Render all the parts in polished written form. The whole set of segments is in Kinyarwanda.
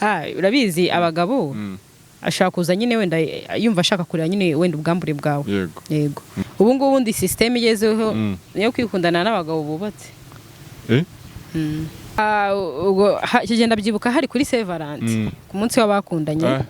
Ah, urabizi abagabo ashaka kuza nyine wenda yumva ashaka kureba nyine wenda ubwambure bwawe. Yego, ubu ngubu ndi système igezeho niyo kwikundana n'abagabo bubatse. Eh? Ah, ubwo icyo gihe ndabyibuka hari kuri Saint Valentin, ku munsi w'abakundanye. Ah.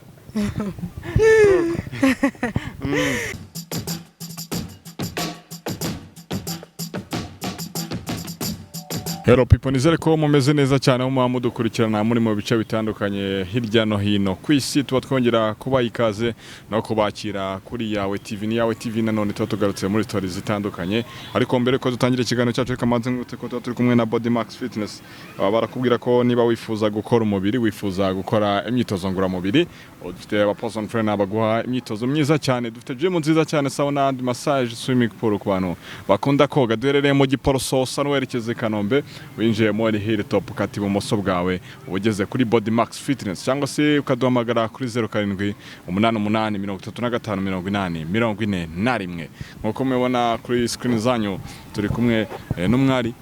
Hello people, nizere ko mumeze neza cyane aho muba mudukurikirana muri mu bice bitandukanye hirya no hino ku isi. Tuba twongera kubaha ikaze no kubakira kuri Yawe TV. Ni Yawe TV, nanone tuba tugarutse muri stories zitandukanye. Ariko mbere ko dutangira ikiganiro cyacu, reka mbanze mwibutse ko tuba turi kumwe na Body Max Fitness. Baba barakubwira ko niba wifuza gukora umubiri, wifuza gukora imyitozo ngororamubiri, dufite aba personal trainer baguha imyitozo myiza cyane, dufite gym nziza cyane, sauna and massage, swimming pool ku bantu bakunda koga. Duherereye mu Giporoso, usa n'uwerekeza i Kanombe, winjiye muri Hilltop, ukata ibumoso bwawe, uba ugeze kuri Body Max Fitness, cyangwa se ukaduhamagara kuri 0788 35 80 41. Nk'uko mubibona kuri screen zanyu, turi kumwe n'umwari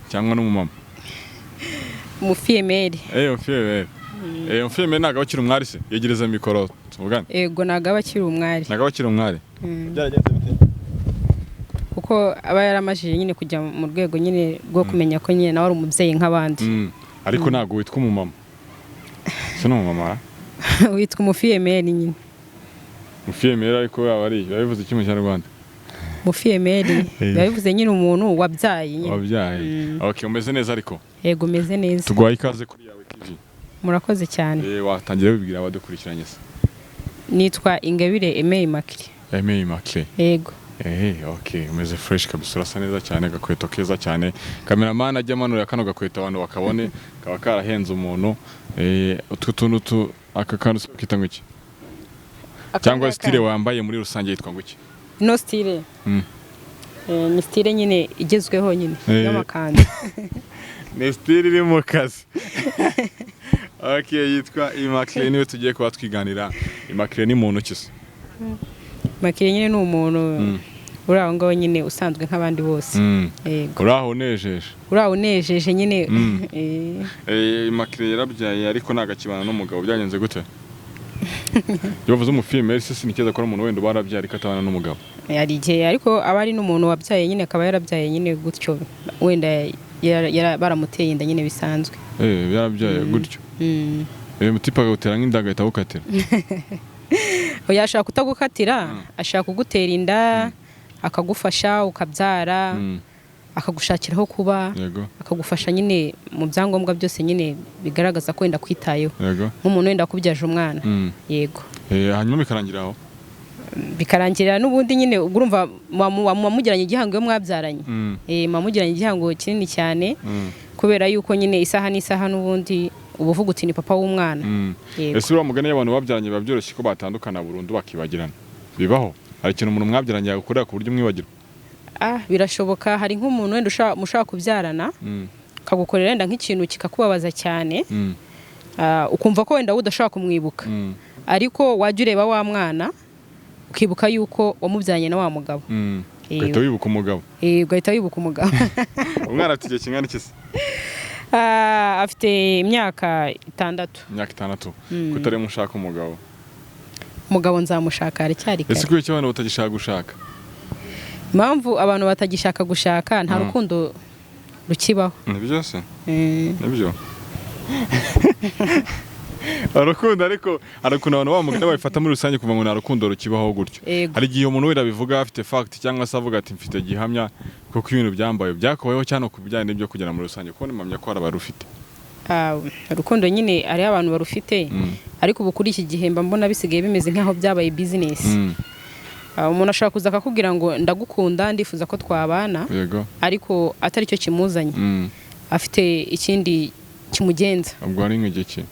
cyangwa n'umumama. Umufille-mère. Umufille-mère. Umufille-mère ntabwo aba akiri umwari se? Yegereza mikoro tuvugane. Yego, ntabwo aba akiri umwari. Ntabwo aba akiri umwari. Byaragenze bite? Kuko aba yaramajije nyine kujya mu rwego nyine rwo kumenya ko nyine nawe ari umubyeyi nk'abandi. Ariko ntabwo witwa umumama. Se ni umumama? Witwa umufille-mère nyine. Umufille-mère, ariko yaba ari biba bivuze iki mu Kinyarwanda? Umufille-mère biba bivuze nyine umuntu wabyaye nyine. Wabyaye. Okay, umeze neza ariko? Yego, umeze neza. Tuguhaye ikaze kuri Yawe TV. Murakoze cyane. Watangira wibwira abadukurikiranye se? Nitwa Ingabire Aimée Immaculée. Aimée Immaculée. Yego. Okay, umeze fresh kabisa, urasa neza cyane, gakweto keza cyane. Cameraman ajya amanura kano gakweto abantu bakabone, kaba karahenze umuntu. Utwo tuntu tu aka kantu se kita ngo iki? Cyangwa style wambaye muri rusange yitwa ngo iki? Ino style ni style nyine igezweho nyine y'amakanzu. Ni style iri mu kazi. Okay, yitwa Immaculée, niwe tugiye kuba twiganira. Immaculée ni muntu ki se? Immaculée nyine ni umuntu uri aho ngaho nyine usanzwe nk'abandi bose. Yego. Uraho unejeje. Uri aho unejeje nyine. Immaculée yarabyaye ariko ntabwo akibana n'umugabo, byagenze gute? Iyo bavuze umufille-mère se, sinikeza ko ari umuntu wenda uba warabyaye ariko atabana n'umugabo. Hari igihe ariko aba ari n'umuntu wabyaye nyine, akaba yarabyaye nyine gutyo, wenda baramuteye inda nyine bisanzwe. Yarabyaye gutyo. Mutipe akagutera nk'inda agahita agukatira. Oya, ashaka kutagukatira, ashaka kugutera inda, akagufasha ukabyara, akagushakira aho kuba, akagufasha nyine mu byangombwa byose nyine bigaragaza ko wenda kwitayeho nk'umuntu wenda wakubyaje umwana. Yego. Hanyuma bikarangira aho. Bikarangira n'ubundi nyine, ubwo urumva muba mugiranye igihango iyo mwabyaranye. Muba mugiranye igihango kinini cyane, kubera yuko nyine isaha n'isaha n'ubundi uba uvuga uti ni papa w'umwana. Yego. Ese uriya mugani y'abantu babyaranye biba byoroshye ko batandukana burundu bakibagirana? Bibaho? Hari ikintu umuntu mwabyaranye yagukorera ku buryo umwibagirwa? Ah, birashoboka. Hari nk'umuntu wenda mushobora kubyarana, akagukorera wenda nk'ikintu kikakubabaza cyane, ukumva ko wenda wowe udashobora kumwibuka, ariko wajya ureba wa mwana ukibuka yuko wamubyaranye na wa mugabo. Ugahita wibuka umugabo. Ugahita wibuka umugabo. Umwana afite igihe kingana iki se? Ah, afite imyaka 6. Imyaka 6. Kutarimo ushaka umugabo? Umugabo nzamushaka, haracyari Ese kare. kubera iki abantu batagishaka gushaka? Impamvu abantu batagishaka gushaka, nta rukundo rukibaho. Nibyo se? Nibyo, urukundo, ariko hari ukuntu abantu bamugana babifata muri rusange kuva ngo nta rukundo rukibaho gutyo. Hari igihe umuntu wenda abivuga afite fact, cyangwa se avuga ati mfite gihamya kuko ibintu byambaye byakubayeho, cyane ku bijyanye n'ibyo kugera muri rusange, kuko mpamya ko hari abarufite. Ah, urukundo nyine hariho abantu barufite, ariko ubu kuri iki gihe mba mbona bisigaye bimeze nk'aho byabaye business. Ah, umuntu ashobora kuza akakubwira ngo ndagukunda, ndifuza ko twabana, ariko atari cyo kimuzanye, afite ikindi kimugenza. Ubwo hari nk'igiki?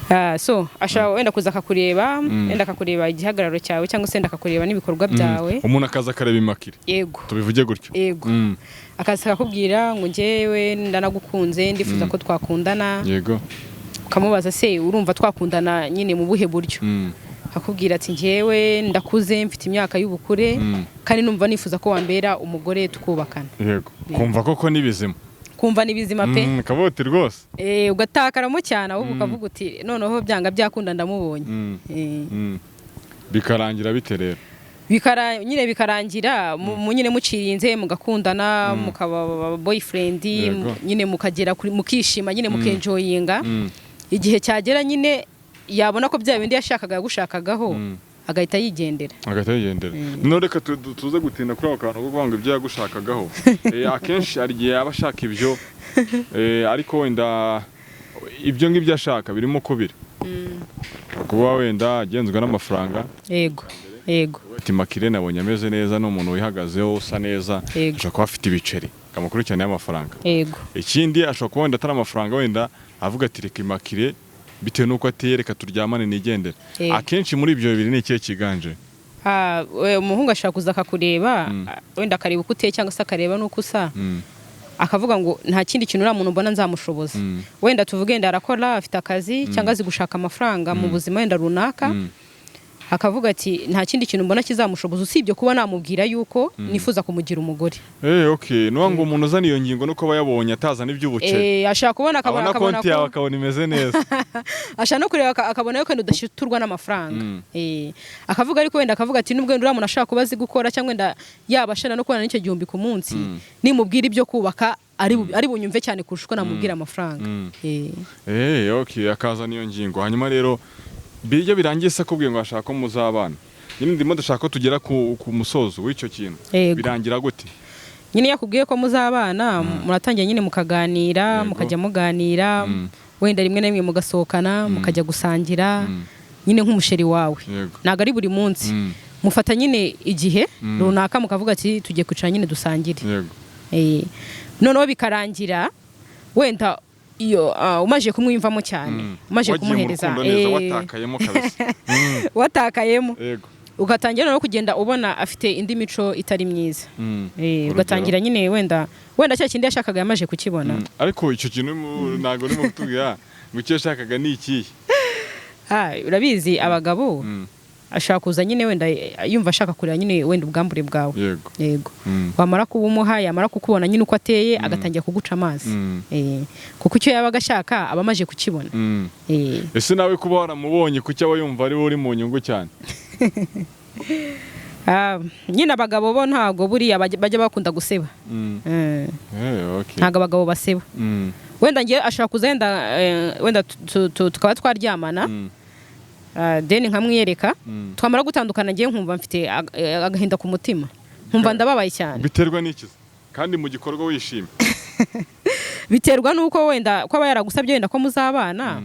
Ah, so ashobora wenda kuza akakureba, wenda akakureba igihagararo cyawe, cyangwa se wenda akakureba n'ibikorwa byawe. Umuntu akaza akareba Immaculée. Yego. Tubivuge gutyo. Yego. Akaza akakubwira ngo njyewe ndanagukunze, ndifuza ko twakundana. Ukamubaza se urumva twakundana nyine mu buhe buryo? Akakubwira ati njyewe ndakuze, mfite imyaka y'ubukure, kandi numva nifuza ko wambera umugore tukubakana. Yego, kumva koko ni bizima. Kumva ni bizima pe. Kabuti rwose. Ugatakaramo cyane, ahubwo ukavuga uti noneho byanga byakunda ndamubonye. Bikarangira bite rero? Nyine bikarangira nyine mucirinze, mugakundana, mukaba boyfriend, nyine mukagera kuri mukishima nyine, mukenjoyinga. Igihe cyagera nyine yabona ko bya bindi yashakaga yagushakagaho, agahita yigendera. Agahita yigendera. None reka tuze gutinda kuri ako kantu ko kuvuga ngo ibyo yagushakagaho. Akenshi hari igihe yaba ashaka ibyo, ariko wenda ibyo ngibyo ashaka birimo kubiri kuba wenda agenzwa n'amafaranga. Yego yego. Ati Makire nabonye ameze neza, ni umuntu wihagazeho, usa neza, ashobora kuba afite ibiceri, amukurikirana y'amafaranga. Ikindi, ashobora kuba wenda atari amafaranga, wenda avuga ati reka Makire bitewe n'uko ateye, reka turyamane nigendere. Akenshi muri ibyo bibiri ni ikihe cyiganje? Umuhungu ashobora kuza akakureba, wenda akareba uko uteye cyangwa se akareba n'uko usa, akavuga ngo nta kindi kintu uriya muntu mbona nzamushoboza. Wenda tuvuge wenda arakora, afite akazi, cyangwa azi gushaka amafaranga mu buzima wenda runaka, akavuga ati nta kindi kintu mbona kizamushoboza usibye kuba namubwira yuko nifuza kumugira umugore. Okay, nuwa ngo umuntu uzana iyo ngingo nuko aba yabonye atazana iby'ubukene. Ashaka kubona, akabona abona akabona konti yawe ko akabona imeze neza. Ashaka no kureba akabona yuko wenda udashiturwa n'amafaranga. Akavuga, ariko wenda akavuga ati nubwo wenda uriya muntu ashaka kuba azi gukora, cyangwa wenda yaba ashaka no kubona n'icyo 1000 ku munsi, nimubwira ibyo kubaka ari bunyumve cyane kurusha uko namubwira amafaranga. Okay, akazana iyo ngingo. Hanyuma rero bijya birangiye se akubwiye ngo ashaka ko muzabana, nyine ndimo ndashaka ko tugera ku musozo w'icyo kintu. Birangira gute? Nyine iyo akubwiye ko muzabana, muratangira nyine mukaganira, mukajya muganira, wenda rimwe na rimwe mugasohokana, mukajya gusangira nyine nk'umusheri wawe. Ntabwo ari buri munsi. Mufata nyine igihe runaka mukavuga ati tugiye kwicara nyine dusangire. Noneho bikarangira wenda iyo umaze kumwiyumvamo cyane, umaze Wagiye mu kumuhereza rukundo neza, watakayemo kabisa. Watakayemo, ugatangira no kugenda ubona afite indi mico itari myiza. Urugero? Ugatangira nyine wenda cya kindi yashakaga yamaze kukibona. Ariko icyo kintu ntabwo urimo kutubwira ngo icyo yashakaga ni ikihe? Urabizi abagabo, ashaka kuza nyine wenda yumva ashaka kureba nyine wenda ubwambure bwawe. Yego. Wamara kuba umuha, yamara kukubona nyine uko ateye, agatangira kuguca amazi. Kuko icyo yabaga ashaka aba amaze kukibona. Ese nawe kuba waramubonye, kuki aba yumva ari we uri mu nyungu cyane? Nyine abagabo bo ntabwo buriya bajya bakunda guseba. Okay. Ntabwo abagabo baseba. Wenda ngiye ashaka kuza wenda wenda tukaba twaryamana, then nkamwiyereka, twamara gutandukana ngiye nkumva mfite agahinda ku mutima, nkumva ndababaye cyane. Biterwa n'iki kandi mu gikorwa wishimye? Biterwa n'uko wenda ko aba yaragusabye wenda ko muzabana,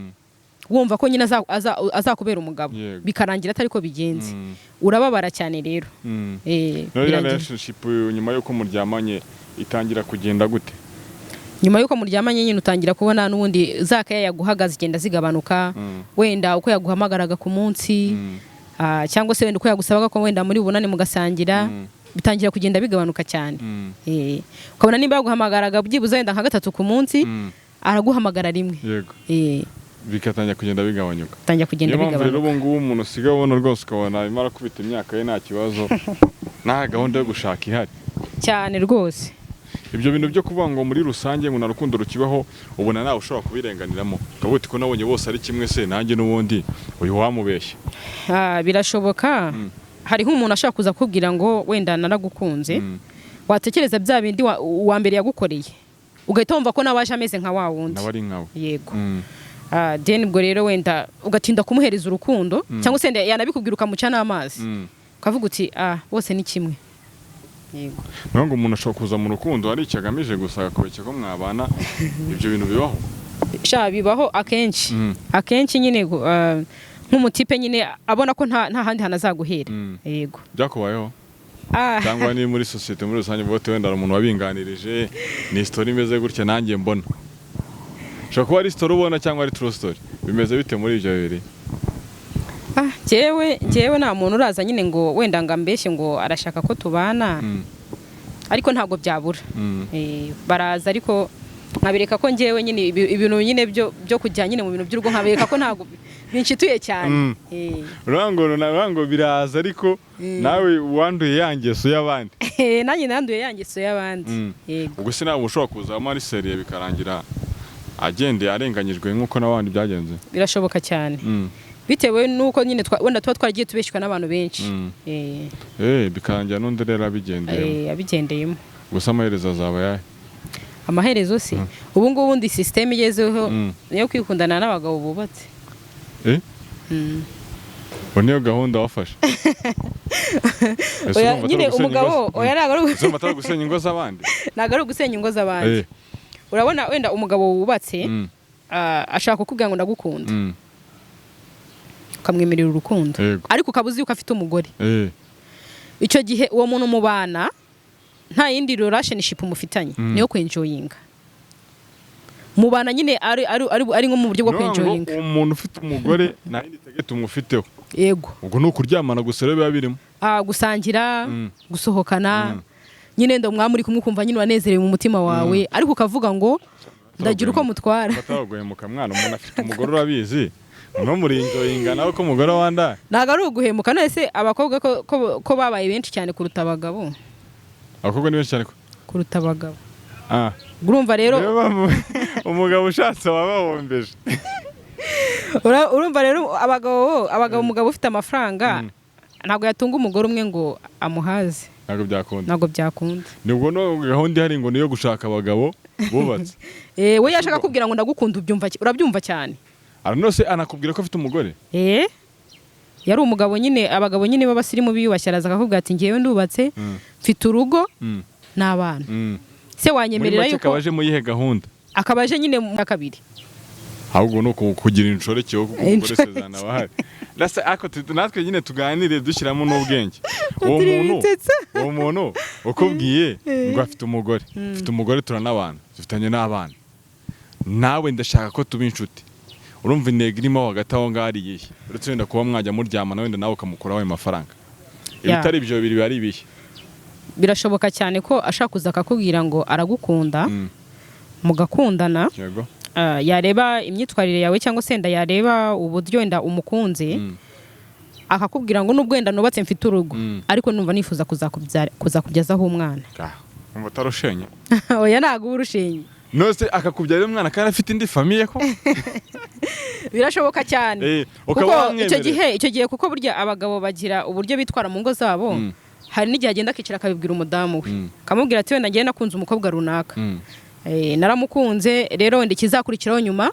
wumva ko nyine azakubera umugabo, bikarangira atari ko bigenze. Urababara cyane rero. None Birangira. relationship nyuma y'uko muryamanye itangira kugenda gute? Nyuma y'uko muryamanye nyine utangira kubona n'ubundi za keya yaguhaga zigenda zigabanuka. Wenda uko yaguhamagaraga ku munsi, cyangwa se wenda uko yagusabaga ko wenda muri bubonane mugasangira, bitangira kugenda bigabanuka cyane. Ukabona nimba yaguhamagaraga byibuze wenda nka gatatu ku munsi, araguhamagara rimwe. Bikatangira kugenda bigabanyuka. Bitangira kugenda Niyo mpamvu rero bigabanuka. ubu ngubu umuntu usigaye ubona rwose, ukabona arimo arakubita imyaka ye nta kibazo, nta gahunda yo gushaka ihari. Cyane rwose. Ibyo bintu byo kuvuga ngo muri rusange ngo nta rukundo rukibaho, ubona nawe ushobora kubirenganiramo ukavuga uti ko nabonye bose ari kimwe se, nanjye n'ubundi uyu wamubeshya? Birashoboka. Hariho umuntu ashaka kuza kukubwira ngo wenda naragukunze, watekereza bya bindi uwa mbere yagukoreye, ugahita wumva ko nawe aje ameze nka wa wundi. Nawe ari nkawe. Yego. Then ubwo rero wenda ugatinda kumuhereza urukundo, cyangwa se wenda yanabikubwira ukamuca n'amazi, ukavuga uti ah, bose ni kimwe. Yego. Niyo ngo umuntu ashobora kuza mu rukundo hari icyo agamije gusa, akakubeshya ko mwabana, ibyo bintu bibaho? Sha, bibaho akenshi. Akenshi nyine nk'umutipe nyine abona ko nta handi hantu azaguhera. Yego. Byakubayeho? Ah, Cyangwa ni muri sosiyete muri rusange bote, wenda hari umuntu wabinganirije, ni story imeze gutya nanjye mbona, ushobora kuba ari story ubona cyangwa ari true story, bimeze bite muri ibyo bibiri? Njyewe nta muntu uraza nyine ngo wenda ngo ambeshye ngo arashaka ko tubana, ariko ntabwo byabura. Baraza ariko Nkabereka ko njyewe nyine ibintu nyine byo kujya nyine mu bintu by'urugo, nkabereka ko ntabwo binshituye cyane. Urango biraza, ariko nawe wanduye ya ngeso y'abandi. Nanjye nanduye ya ngeso y'abandi. Yego. Ubwo se nawe ushobora kuzamo ari sérieux, bikarangira agendeye arenganyijwe nk'uko n'abandi byagenze? Birashoboka cyane, bitewe n'uko nyine wenda tuba twaragiye tubeshywa n'abantu benshi. Bikarangira n'undi rero abigendeyemo. Abigendeyemo. Gusa amaherezo azaba ayahe? Amaherezo se, ubu ngubu ndi système igezweho niyo kwikundana n'abagabo bubatse. Ubu niyo gahunda wafashe? Oya, nyine umugabo, oya, ntabwo ari Urumva atari gusenya ingo z'abandi? Ntabwo ari ugusenya ingo z'abandi. Urabona wenda umugabo wubatse, ashaka kukubwira ngo ndagukunda, ukamwemerera urukundo, ariko ukaba uzi yuko afite umugore. Icyo gihe uwo muntu mubana nta yindi relationship mufitanye, niyo kwenjoyinga. Mubana nyine ari nko mu buryo bwo Ni ukuvuga ngo kwenjoyinga. umuntu ufite umugore nta yindi target umufiteho? Yego. Ubwo ni ukuryamana gusa rero biba birimo? Gusangira, gusohokana nyine, ndo mwaba muri kumwe ukumva nyine uranezerewe mu mutima wawe, ariko ukavuga ngo ndagira uko mutwara. Bataraguhemuka mwana, umuntu afite umugore urabizi, no murenjoyinga nawe ko umugore wanda. Ntabwo ari uguhemuka. None se abakobwa ko babaye benshi cyane kuruta abagabo? Abakobwa ni benshi cyane Kuruta abagabo. Urumva rero, Niyo mpamvu umugabo ushatse wabahombeje. Urumva rero abagabo, umugabo ufite amafaranga ntabwo yatunga umugore umwe ngo amuhaze. Ntabwo byakunda. Ntabwo byakunda. Nibwo no gahunda ihari ngo niyo gushaka abagabo bubatse. We yashaka kubwira ngo ndagukunda, ubyumva urabyumva cyane. Aranose anakubwira ko afite umugore? Yari umugabo nyine, abagabo nyine b'abasirimu biyubashye, araza akakubwira ati ngewe ndubatse, mfite urugo n'abana. Se Muri wanyemerera make yuko akaba aje mu yihe gahunda? Akaba aje nyine mu ya kabiri. Ahubwo ni ukugira inshoreke wo, kuko umugore Inshoreke. sezana abahari. Rasa ariko natwe nyine tuganire dushyiramo n'ubwenge. Uwo muntu ukubwiye ngo afite umugore, mfite umugore, turanabana, dufitanye n'abana, nawe ndashaka ko tuba inshuti, urumva intego irimo hagati aho ngaho ari iyihe, uretse wenda kuba mwajya muryamana, wenda nawe ukamukuraho ayo mafaranga? Ibitari ibyo bibiri biba ari ibihe? Birashoboka cyane ko ashaka kuza akakubwira ngo aragukunda, mugakundana, yareba imyitwarire yawe cyangwa se wenda yareba uburyo wenda umukunze, akakubwira ngo nubwo wenda nubatse mfite urugo, ariko numva nifuza kuzakubyazaho umwana. Ah, umva utarushenye? Oya, ntabwo uba urushenye. Nose akakubyarira umwana kandi afite indi famille ko? Birashoboka cyane. Ukaba Kuko icyo wamwemerera. gihe, kuko burya abagabo bagira uburyo bitwara mu ngo zabo. Hari n'igihe agenda akicara akabibwira umudamu we, akamubwira ati wenda ngewe nakunze umukobwa runaka, naramukunze, rero wenda ikizakurikiraho nyuma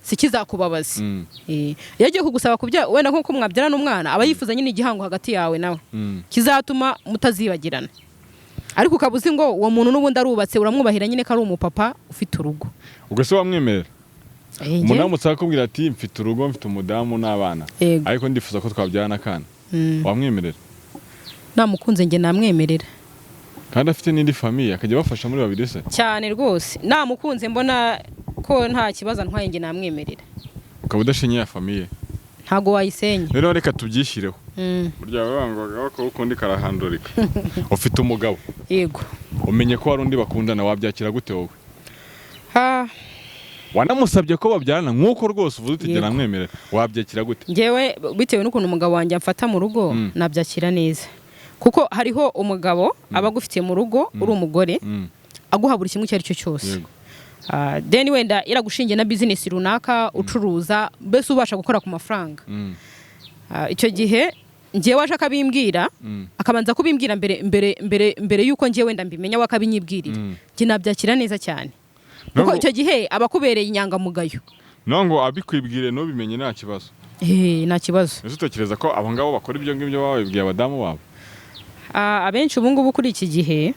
si kizakubabaza. Iyo agiye kugusaba kubya wenda nk'uko mwabyarana umwana, aba yifuza nyine igihango hagati yawe nawe kizatuma mutazibagirana, ariko ukaba uzi ngo uwo muntu n'ubundi arubatse, uramwubahira nyine ko ari umupapa ufite urugo. Ubwo se wamwemerera? Njye? Umuntu aramutse akakubwira ati mfite urugo, mfite umudamu n'abana, Yego. ariko ndifuza ko twabyarana akana, wamwemerera? Namukunze njye namwemerera. Kandi afite n'indi famille, akajya abafasha muri babiri se? Cyane rwose, namukunze mbona ko nta kibazo antwaye, njye namwemerera. Ukaba udashenye ya famille? Ntabwo wayisenya. Rero reka tubyishyireho. Burya bavuga ngo ukundi karahandurika. Ufite umugabo, Yego. umenye ko hari undi bakundana, wabyakira gute wowe? Ha. Wanamusabye ko babyarana nk'uko rwose uvuze uti Yego. namwemerera, wabyakira gute? Njyewe bitewe n'ukuntu umugabo wanjye amfata mu rugo, nabyakira neza, kuko hariho umugabo aba agufitiye mu rugo uri umugore, aguha buri kimwe icyo ari cyo cyose. Then wenda yaragushingiye na business runaka ucuruza, mbese ubasha gukora ku mafaranga. Icyo gihe njyewe waje akabimbwira, akabanza kubimbwira mbere yuko njyewe wenda mbimenya, we akabinyibwirira, njye nabyakira neza cyane, kuko icyo gihe aba akubereye inyangamugayo. No ngo abikwibwire ntubimenye nta kibazo? Nta kibazo. Ese utekereza ko abo ngabo bakora ibyo ngibyo baba babibwiye abadamu babo? Abenshi ubu ngubu kuri iki gihe,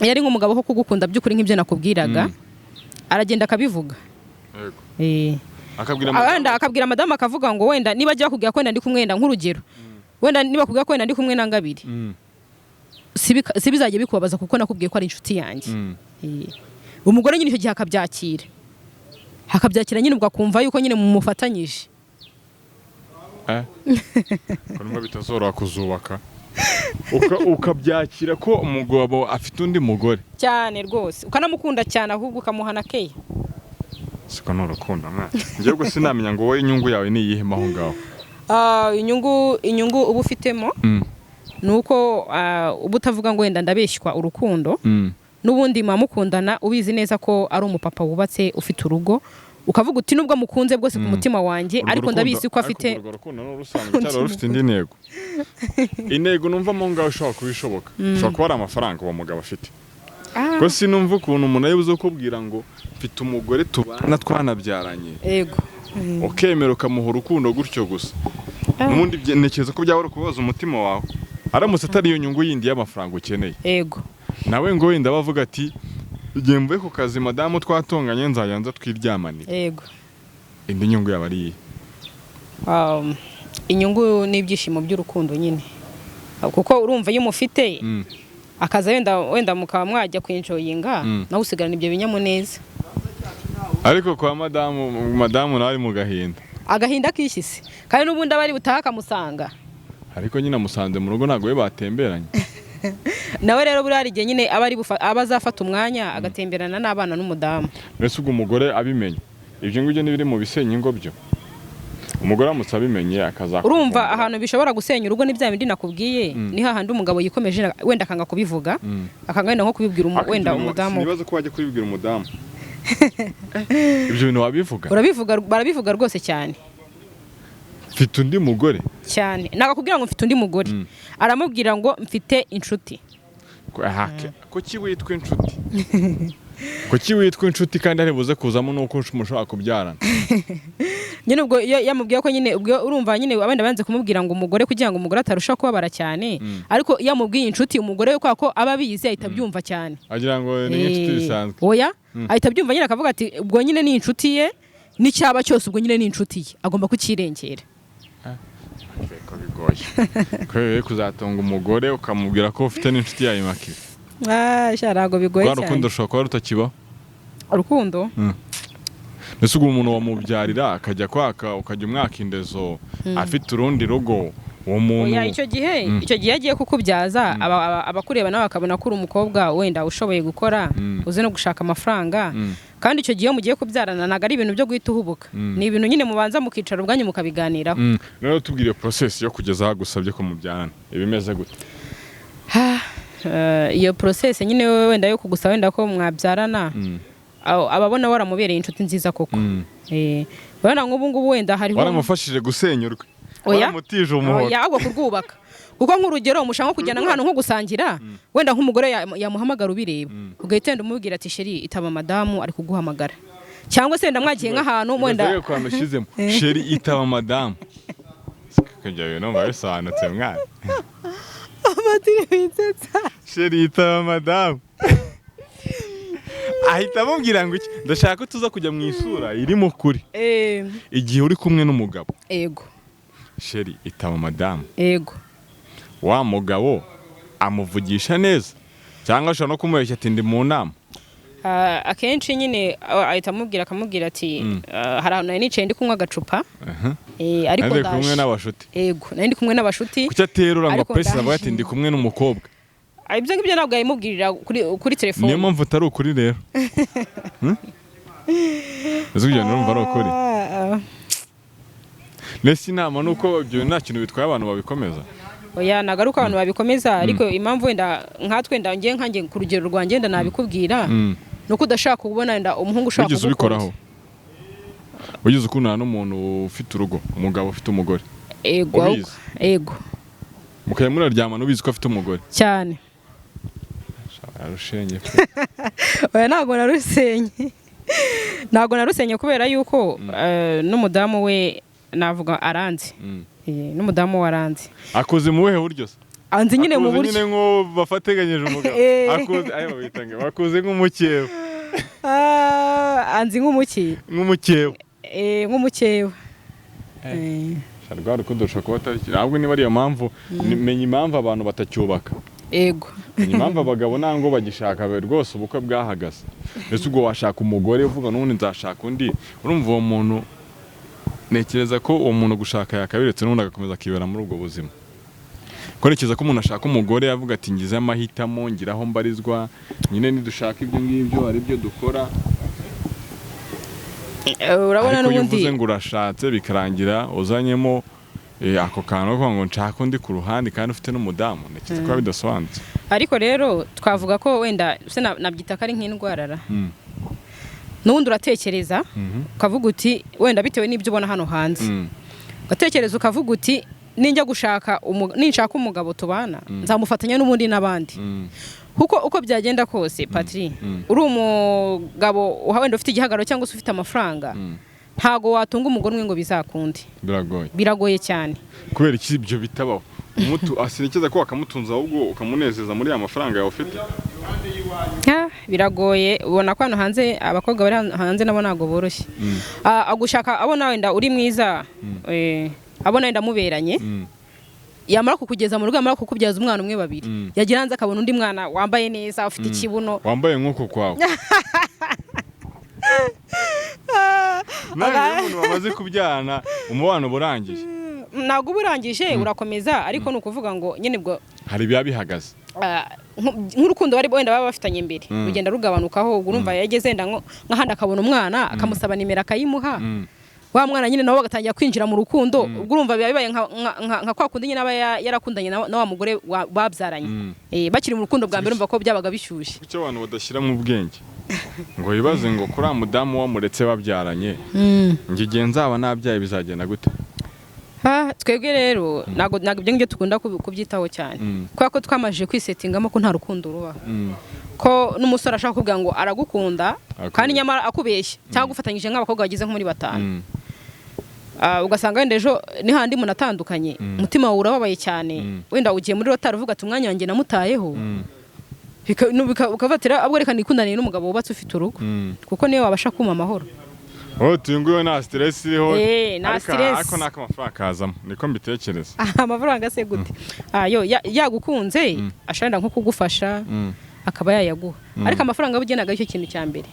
iyo ari nk'umugabo ko kugukunda by'ukuri nk'ibyo nakubwiraga, aragenda akabivuga. Yego. Akabwira Wenda madamu. Akabwira madamu, akavuga ngo wenda niba agiye bakubwira ko wenda ndi kumwe, wenda nk'urugero, wenda niba bakubwira ko wenda ndi kumwe na Ngabire, si bizajya bikubabaza kuko nakubwiye ko ari inshuti yanjye. Umugore nyine icyo gihe akabyakira nyine, ubwo akumva yuko nyine mumufatanyije. Ko numva bitazoroha kuzubaka. Ukabyakira ko umugabo afite undi mugore cyane rwose, ukanamukunda cyane, ahubwo ukamuhana keya. Siko ni urukundo mwana, njyewe ubwo sinamenya ngo wowe inyungu yawe ni iyihe mo aho ngaho? Inyungu uba ufitemo ni uko uba utavuga ngo wenda ndabeshywa urukundo. N'ubundi muba mukundana ubizi neza ko ari umupapa wubatse ufite urugo, ukavuga uti nubwo mukunze bwose ku mutima wanjye, Urwo ariko rukundo- ndabizi ko afite Ariko urwo rukundo ni urusanzwe cyangwa rufite indi ntego? Intego numva mo ngaho ishobora kuba ishoboka, ishobora kuba ari amafaranga uwo mugabo afite, ko sinumva ukuntu umuntu ari buze kukubwira ngo mfite umugore tubana twanabyaranye, ukemera ukamuha urukundo gutyo gusa. N'ubundi ntekereza ko byaba ari ukubaza umutima wawe, aramutse atari iyo nyungu yindi y'amafaranga ukeneye, nawe ngo wenda bavuga ati igihe mvuye ku kazi madamu twatonganye nzajya nza twiryamanire. Indi nyungu yaba ari iyihe? Inyungu n'ibyishimo by'urukundo nyine, kuko urumva iyo umufite akaza wenda mukaba mwajya kwenjoyinga, nawe usigarana ibyo binyamuneza. Ariko kwa madamu nawe ari mu gahinda. Agahinda kishyise, kandi n'ubundi aba ari butahe akamusanga. Ariko nyine amusanze mu rugo, ntabwo we batemberanye. Nawe rero buriya hari igihe nyine aba azafata umwanya agatemberana n'abana n'umudamu. Mbese ubwo umugore abimenye, ibyo ngibyo ntibiri mu bisenya ingo byo? Umugore aramutse abimenye akaza Urumva ahantu bishobora gusenya urugo ni bya bindi nakubwiye, ni hahandi umugabo yikomeje wenda akanga kubivuga, akanga wenda nko kubibwira wenda umudamu we. Sinibaza ko wajya kubibwira umudamu ibyo bintu wabivuga. Urabivuga, barabivuga rwose cyane. Mfite undi mugore? Cyane, nagakubwira ngo mfite undi mugore, aramubwira ngo mfite inshuti. Kuki witwa inshuti? Kuki witwa inshuti kandi hari buze kuzamo nuko mushobora kubyarana? Nyine ubwo iyo yamubwiye ko nyine ubwo urumva nyine abandi banze kumubwira ngo umugore, kugira ngo umugore atarushaho kubabara cyane, ariko iyo amubwiye inshuti, umugore we kubera ko aba abizi ahita abyumva cyane. Agira ngo ni nk'inshuti bisanzwe. Oya, ahita abyumva nyine akavuga ati ubwo nyine ni inshuti ye, n'icyaba cyose ubwo nyine ni inshuti ye, agomba kukirengera. Ko bigoye ko bigoye kuzatunga umugore ukamubwira ko ufite n'inshuti yawe makire. Sha, ntabwo bigoye Rwa cyane. rukundo rushobora kuba rutakibaho. Urukundo. Mbese ubwo umuntu wamubyarira akajya kwaka, ukajya umwaka indezo afite urundi rugo, uwo muntu? Oya, icyo gihe agiye kukubyaza abakureba nawe akabona ko uri umukobwa wenda ushoboye gukora, uzi no gushaka amafaranga. Kandi icyo gihe iyo mugiye kubyarana ntabwo ari ibintu byo guhita uhubuka, ni ibintu nyine mubanza mukicara ubwanyu mukabiganiraho. Noneho tubwire process yo kugeza aho agusabye ko mubyarana ibimeze gute? Iyo process nyine wenda yo kugusaba wenda ko mwabyarana, ababona waramubereye inshuti nziza koko. Urabona nk'ubu ngubu wenda hariho Waramufashije gusenya urwe? Oya. Waramutije umuhoro? Oya, ahubwo kurwubaka, kuko nk'urugero mushaka nko kujyana nk'ahantu nko gusangira, wenda nk'umugore yamuhamagara ubireba, ugahita wenda umubwira ati chéri, itaba madamu ari kuguhamagara, cyangwa se wenda mwagiye nk'ahantu wenda. Ibaze ko ahantu ushyizemo chéri, itaba madamu, kujya bintu numva bisobanutse mwana. Amatiri winsetsa. Chéri, itaba madamu, ahita amubwira ngo iki? Ndashaka ko tuza kujya mu isura irimo kuri igihe uri kumwe n'umugabo. Chéri, itaba madamu. Wa mugabo amuvugisha neza cyangwa ashobora no kumubeshya ati ndi mu nama? Akenshi nyine ahita amubwira, akamubwira ati hari ahantu nari nicaye ndi kunywa agacupa, ariko Ari kumwe ndaje. n'abashuti. Ego, nari ndi kumwe n'abashuti. Kuki aterura ngo Ariko pesi ndaje. avuga ati ndi kumwe n'umukobwa? Ibyo ngibyo ntabwo yabimubwirira kuri telefone. Niyo mpamvu utari ukuri rero. Ese ibyo urumva ari ukuri? Mbese inama ni uko ibyo nta kintu bitwaye abantu babikomeza? Oya, ntabwo ari uko abantu babikomeza, ariko impamvu wenda nkatwe wenda ngiye nkanjye ku rugero rwanjye wenda nabikubwira, ni uko udashaka kubona wenda umuhungu ushaka Wigeze kugukunda. ubikoraho? Wigeze ukundana n'umuntu ufite urugo, umugabo ufite umugore? Ego. Ubizi? Ego. Mukajya muraryamana ubizi ko afite umugore? Cyane. Arushenye pe. Oya, ntabwo narusenye, ntabwo narusenye, kubera yuko n'umudamu we navuga aranzi. N'umudamu we aranzi. Akoze mu buhe buryo se? Anzi nyine mu Akuze buryo nyine nk'uwo bafateganyije umugabo. Akuze ayo babita ngo bakuze nk'umukeba. Anzi nk'umuki? Nk'umukeba. Nk'umukeba. Sha, rwa rukundo rushobora kuba atari ahubwo niba ariyo mpamvu menya impamvu abantu batacyubaka. Menya impamvu abagabo ntango bagishaka rwose, ubukwe bwahagaze. Mbese ubwo washaka umugore uvuga n'ubundi nzashaka undi, urumva uwo muntu, ntekereza ko uwo muntu gushaka yakabiretse n'ubundi agakomeza akibera muri ubwo buzima. Ko ntekereza ko umuntu ashaka umugore avuga ati ngize amahitamo, ngira aho mbarizwa nyine, nidushaka ibyo ngibyo ari byo dukora. Urabona Ariko iyo n'ubundi uvuze ngo urashatse, bikarangira uzanyemo ako kantu ko kuvuga ngo nshaka undi ku ruhande kandi ufite n'umudamu, ntekereza ko biba bidasobanutse. Ariko rero twavuga ko wenda se nabyita ko ari nk'indwara ra. N'ubundi uratekereza ukavuga uti wenda bitewe n'ibyo ubona hano hanze, ugatekereza ukavuga uti ninjya gushaka ninshaka umugabo tubana, nzamufatanya n'ubundi n'abandi, kuko uko byagenda kose, Patri, uri umugabo wenda ufite igihagararo cyangwa se ufite amafaranga, ntago watunga umugore umwe ngo bizakunde. Biragoye. Biragoye cyane. Kubera iki ibyo bitabaho? Umutu asirekeza ko wakamutunza, ahubwo ukamunezeza muri ya mafaranga yawe ufite. Ah, biragoye. Ubona ko hano hanze abakobwa bari hano hanze nabo ntabwo boroshye. Agushaka abona wenda uri mwiza, abona wenda muberanye, yamara kukugeza mu rugo, yamara kukubyaza umwana umwe, babiri, yagira hanze akabona undi mwana wambaye neza, ufite ikibuno. Wambaye nk'uko kwawe. Nawe iyo umuntu bamaze kubyarana, umubano uba urangiye? Ntabwo uba urangije, urakomeza, ariko ni ukuvuga ngo nyine ubwo hari ibiba bihagaze. Nk'urukundo bari wenda baba bafitanye imbere rugenda rugabanukaho. Ubwo urumva yageze wenda nk'ahandi akabona umwana, akamusaba nimero akayimuha, wa mwana nyine nabo bagatangira kwinjira mu rukundo. Ubwo urumva biba bibaye nka kwa kundi nyine aba yarakundanye na wa mugore babyaranye. Bakiri mu rukundo bwa mbere, urumva ko byabaga bishyushye. Kuki abantu badashyira mu bwenge ngo bibaze ngo kuri uriya mudamu wamuretse babyaranye, njye igihe nzaba nabyaye bizagenda gute? Ah, twebwe rero ntabwo ibyo ngibyo dukunda kubyitaho cyane, kubera ko twamajije kwisettingamo ko nta rukundo rubaho, ko n'umusore ashaka kukubwira ngo aragukunda Akubeshya. kandi nyamara akubeshya cyangwa ufatanyije nk'abakobwa bageze nko muri batanu. Ugasanga wenda ejo ni handi munatandukanye, umutima wawe urababaye cyane, wenda ugiye muri rotari uvuga ati umwanya wanjye namutayeho. Ukavatira ahubwo reka nikundaniye n'umugabo wubatse ufite urugo, kuko niwe wabasha kumpa amahoro. Oh, uyu nguyu nta stress iriho. Nta Ariko stress. ariko nako amafaranga kazamo, niko mbitekereza. Amafaranga se gute? Yo yagukunze ashobora nko kugufasha, akaba yayaguha, ariko amafaranga bugenaga aricyo kintu cya mbere.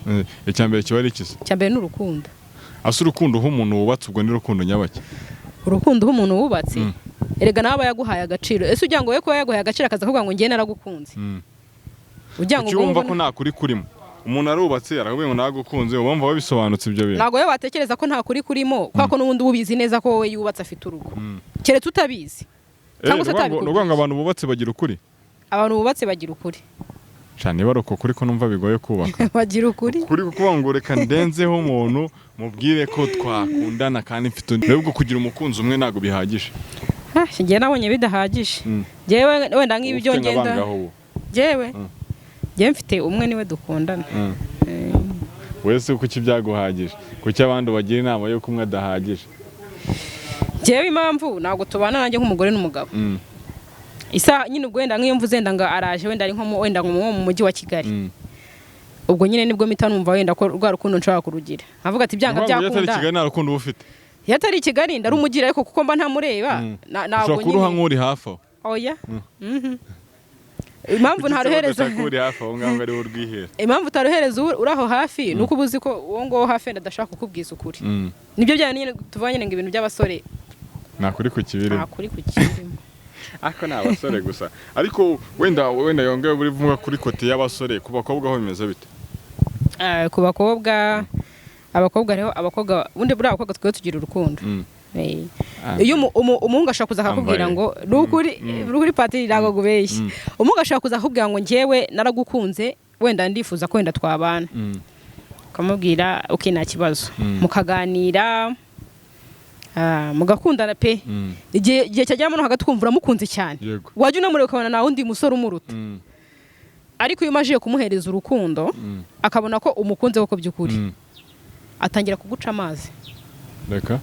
Icya mbere kiba ari ikizi? Icya mbere ni urukundo. Ase urukundo uha umuntu wubatse, ubwo ni urukundo nyabaki? Urukundo uha umuntu wubatse, erega nawe aba yaguhaye agaciro. Ese ugira ngo we kuba yaguhaye agaciro akaza kuvuga ngo njye naragukunze, ugira ngo Kuki wumva ubwo ko nta kuri kurimo? Umuntu arubatse, arakubwira ngo nagukunze, uba wumva bisobanutse ibyo bintu? Ntabwo wowe watekereza ko nta kuri kurimo, kubera ko n'ubundi uba ubizi neza ko wowe yubatse afite urugo, keretse utabizi cyangwa se Ni atabikubwiye. ukuvuga ngo abantu bubatse bagira ukuri? Abantu bubatse bagira ukuri. Cyane niba ari uko kuri, ko numva bigoye kubaka. Bagira ukuri. Kuri kuvuga ngo reka ndenzeho umuntu mubwire ko twakundana kandi mfite undi. Rero ubwo kugira umukunzi umwe ntabwo bihagije? Ah, njyewe nabonye bidahagije. Njyewe wenda nk'ibyo Ufite nka ngenda bangahe ubu? Njyewe mfite umwe, niwe dukundana. Wese kuki byaguhagije? Kuki abandi bagira inama y'uko umwe adahagije? Njyewe impamvu ntabwo tubana nanjye nk'umugore n'umugabo, isaha nyine ubwo wenda nk'iyo mvuze wenda ngo araje, wenda ari nko wenda nko mu mujyi wa Kigali, ubwo nyine nibwo mpita numva wenda ko rwa rukundo nshobora kurugira, nkavuga ati byanga Ni ukuvuga ngo iyo atari byakunda. Kigali nta rukundo uba ufite? Iyo atari i Kigali ndarumugira, ariko kuko mba ntamureba ntabwo Ushobora kuruha nyine nk'uri hafi aho? Oya. Impamvu ntaruhereza Kuki se uri hafi aho ngaho ariwo urwihera? Impamvu utaruhereza uri aho hafi ni uko uba uzi ko uwo nguwo hafi wenda adashaka kukubwiza ukuri. Nibyo bya nyine tuvuga nyine ngo ibintu by'abasore Nta kuri ku kibirimo. Nta kuri ku kirimo. Ariko ni abasore gusa, ariko wenda yongeye buri vuga kuri côté y'abasore, ku bakobwa ho bimeze bite? Ku bakobwa, abakobwa rero, abakobwa ubundi buriya abakobwa twe tugira urukundo. Iyo umuhungu ashobora kuza akakubwira Ambaye. ngo ni ukuri, ni ukuri Patiri, ntabwo ngubeshye, umuhungu ashobora kuza akakubwira ngo njyewe naragukunze, wenda ndifuza ko wenda twabana, ukamubwira ok, nta kibazo, mukaganira, mugakundana pe, igihe cyageramo no hagati ukumva uramukunze cyane, wajya unamureba ukabona nta wundi musore umuruta. Ariko iyo umajije kumuhereza urukundo, akabona ko umukunze koko by'ukuri, atangira kuguca amazi. Reka,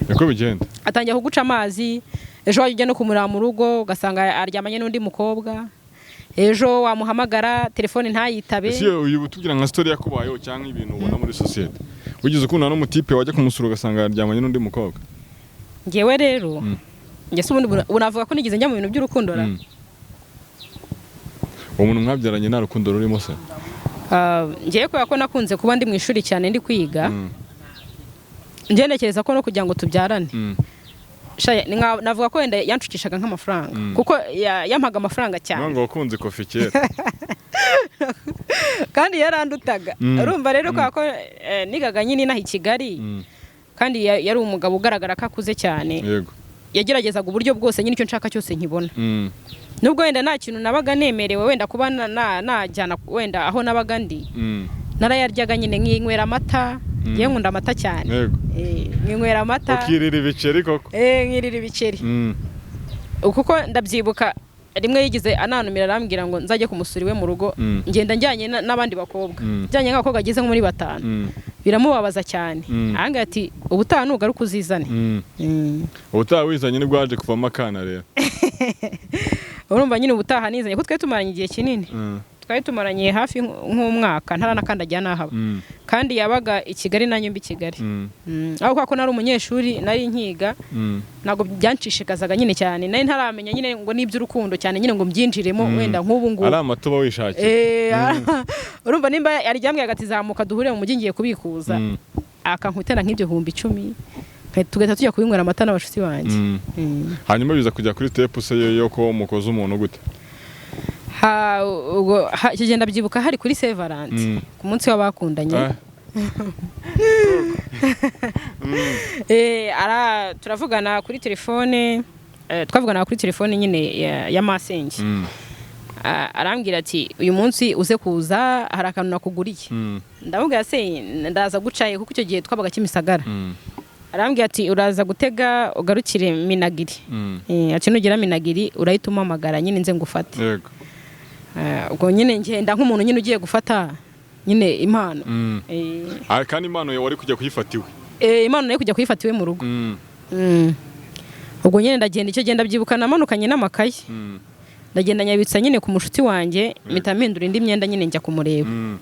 niko bigenda. Atangira kuguca amazi. Ejo wajya ujya no kumureba mu rugo ugasanga aryamanye n'undi mukobwa, ejo wamuhamagara telefone ntayitabe. Ese uyu utubwira nka story yakubayeho cyangwa ibintu ubona muri sosiyete, wigeze ukundana n'umutipe wajya kumusura ugasanga yaryamanye n'undi mukobwa? Ngewe rero, njye se ubundi ubu navuga ko nigeze njya mu bintu by'urukundo ra? Uwo muntu mwabyaranye nta rukundo rurimo se? Ngewe kubera ko nakunze kuba ndi mu ishuri cyane, ndi kwiga, njye ntekereza ko no kugira ngo tubyarane, Navuga ko wenda yanshukishaga nk'amafaranga, kuko yampaga amafaranga cyane. Ngo wakunze Kofi kera. Kandi yarandutaga. Urumva rero ko nigaga nyine inaha i Kigali, kandi yari umugabo ugaragara ko akuze cyane. Yageragezaga uburyo bwose nyine icyo nshaka cyose nkibona, nubwo wenda nta kintu nabaga nemerewe wenda kuba najyana wenda aho nabaga ndi. Narayaryaga nyine, nkinywera amata. Ngewe nkunda amata cyane. Nkinywera amata. Ukirira ibiceri koko. Nkirira ibiceri, kuko ndabyibuka rimwe yigize ananumira, arambwira ngo nzajye kumusura iwe mu rugo. Ngenda njyanye n'abandi bakobwa, njyanye nk'abakobwa bageze nko muri 5. Biramubabaza cyane. Ahangaha ati: "Ubutaha nugaruka uzizane." Ubutaha wizanye nibwo waje kuvamo akana rero. Urumva nyine ubutaha nizanye, kuko twari tumaranye igihe kinini. Twari tumaranye hafi nk'umwaka ntaranakandagira n'ahaba. Kandi yabaga i Kigali, nanjye mba i Kigali. Aho kubera ko nari umunyeshuri, nari nkiga, ntabwo byanshishikazaga nyine cyane. Nari ntaramenya nyine ngo n'iby'urukundo cyane nyine ngo mbyinjiremo wenda nk'ubu ngubu. Ari amata uba wishakiye. Urumva nimba yaryambwiye ati: "Zamuka duhure mu mujyi, ngiye kubikuza," akankutera nk'ibyo 10,000, tugahita tujya kubinywera amata n'abashuti banjye. Hanyuma biza kujya kuri step se yo ko mukoze umuntu gute? Ubwo icyo gihe ndabyibuka hari kuri Saint Valentin, ku munsi w'abakundanye. Turavugana kuri telefone, twavugana kuri telefone nyine ya masenge. Arambwira ati: "Uyu munsi uze kuza, hari akantu nakuguriye." Ndamubwira: "Se ndaza gucaye?" Kuko icyo gihe twabaga Kimisagara. Arambwira ati: "Uraza gutega ugarukire Minagiri." Ati: "Nugera Minagiri urahita umpamagara nyine nze ngufate." Ubwo nyine ngenda nk'umuntu nyine ugiye gufata nyine impano. Ah, kandi impano yawe wari kujya kuyifata iwe. Impano nayo kujya kuyifata iwe mu rugo. Ubwo nyine ndagenda. Icyo genda byibuka namanukanye n'amakaye. Ndagenda nyabitsa nyine ku mushuti wanjye, mpita mpindura indi myenda nyine njya kumureba.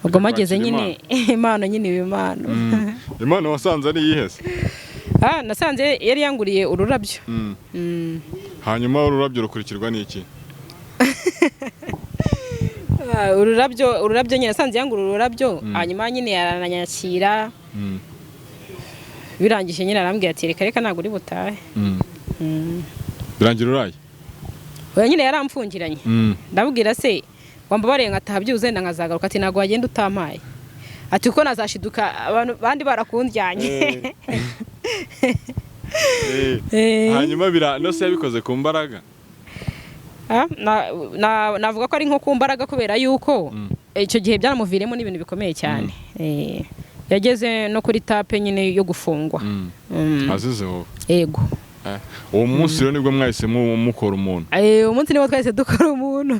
Ubwo mageze Kwakira nyine impano nyine iba impano. Impano wasanze ari iyihe se? Ah, nasanze yari yanguriye ururabyo. Hanyuma ururabyo rukurikirwa n'iki? Ah, ururabyo nyine nasanze yangura ururabyo, hanyuma nyine yarananyakira. Birangije nyine arambwira ati: "Reka reka, ntabwo uri butahe." Birangira uraye? Oya, nyine yaramfungiranye. Ndabwira: "Se wambabariye nkataha byibuze wenda nkazagaruka?" Ati: "Ntabwo wagenda utampaye," ati, "kuko nazashiduka abantu bandi barakundyanye." Hanyuma bira no se yabikoze ku mbaraga? Ah, navuga ko ari nko ku mbaraga, kubera yuko icyo gihe byaramuviremo n'ibintu bikomeye cyane. Yageze no kuri étape nyine yo gufungwa. Azize wowe? Yego. Uwo munsi rero nibwo mwahise mukora umuntu? Umunsi niwo twahise dukora umuntu.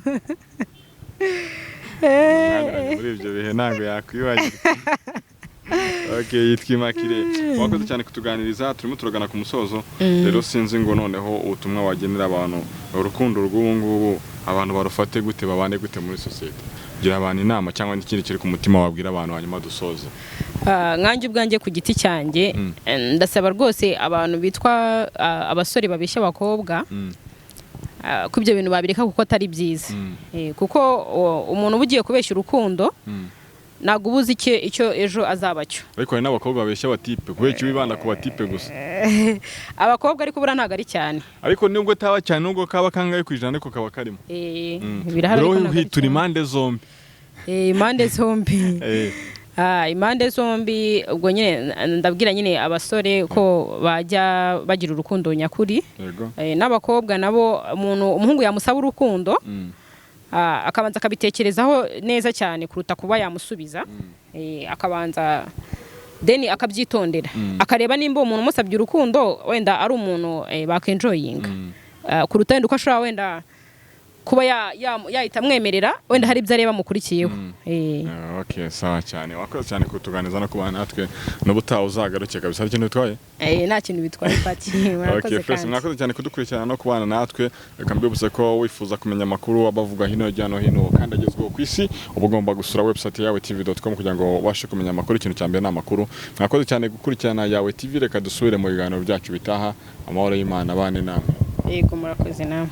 Mwana muri ibyo bihe ntabwo yakwibagirwa. Okay, yitwa Immaculée, wakoze cyane kutuganiriza. Turimo turagana ku musozo rero, sinzi ngo noneho ubutumwa wagenera abantu, urukundo rw'ubu ngubu abantu barufate gute, babane gute muri sosiyete? Gira abantu inama cyangwa n'ikindi kiri ku mutima wabwira abantu, hanyuma dusoze. Ah, nkanjye ubwanjye ku giti cyanjye, ndasaba rwose abantu bitwa abasore babeshya abakobwa ko ibyo bintu babireka, kuko atari byiza. Kuko umuntu uba ugiye kubeshya urukundo, ntabwo uba uzi icyo ejo azaba cyo. Ariko hari n'abakobwa babeshya abatipe. Kubera icyo wibanda ku batipe gusa? Abakobwa ariko buriya ntabwo ari cyane. Ariko nubwo taba cyane, nubwo kaba kangahe ku ijana, ariko kaba karimo. Birahari, ariko Rero ntabwo ari uhitura cyane. impande zombi. Impande zombi. Ah, impande zombi. Ubwo nyine ndabwira nyine abasore ko bajya bagira urukundo nyakuri. N'abakobwa nabo, umuntu umuhungu yamusaba urukundo, akabanza akabitekerezaho neza cyane kuruta kuba yamusubiza. Akabanza deni akabyitondera, akareba nimba uwo muntu umusabye urukundo wenda ari umuntu bakenjoyinga, kuruta wenda uko ashobora wenda kuba yahita amwemerera wenda hari ibyo areba mukurikiyeho. Ah, okay, sawa cyane, wakoze cyane kutuganiza no kubana natwe. N'ubutaha uzagaruke kabisa. Hari ikintu bitwaye? Nta kintu bitwaye, Pati. Murakoze. Okay, Fresh, Kandi mwakoze cyane kudukurikirana no kubana natwe. Reka mbibutse ko wifuza kumenya amakuru abavuga hino hirya no hino kandi agezweho ku isi, uba ugomba gusura website yawe tv.com kugira ngo ubashe kumenya amakuru. Ikintu cya mbere ni amakuru. Mwakoze cyane gukurikirana Yawe TV. Reka dusubire mu biganiro byacu bitaha. Amahoro y'Imana abane namwe. Yego, murakoze namwe.